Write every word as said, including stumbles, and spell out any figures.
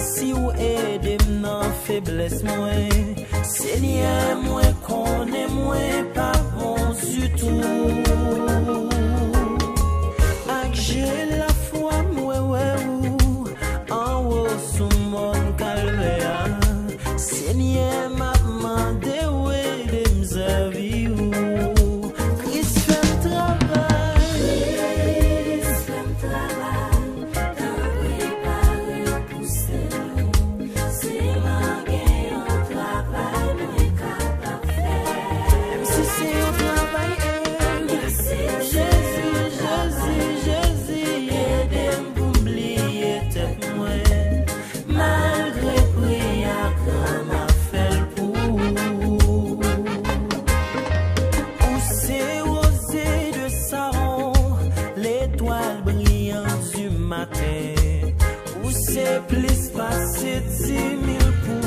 Si w ede m nan feblès mwen, Senyè, mwen konnen mwen pa bon ditou. Ak je lafwa mwen wè ou anwo sou mòn Kalvè a. Senyè, m ap mande w ede m sèvi ou. Kris fè m travay. Kris fè m travay. Tanpri pare pou sèl ou. Si m gen yon travay mwen kapab fè. Menm si se yon travay, eh. Jezi, Jezi, Jezi, ede m pou m bliye tèt mwen. Malgre pri a gran, m ap fè l pou ou. Ou se woze de Saron, letwal briyan di maten. Ou se plis pase di mil pou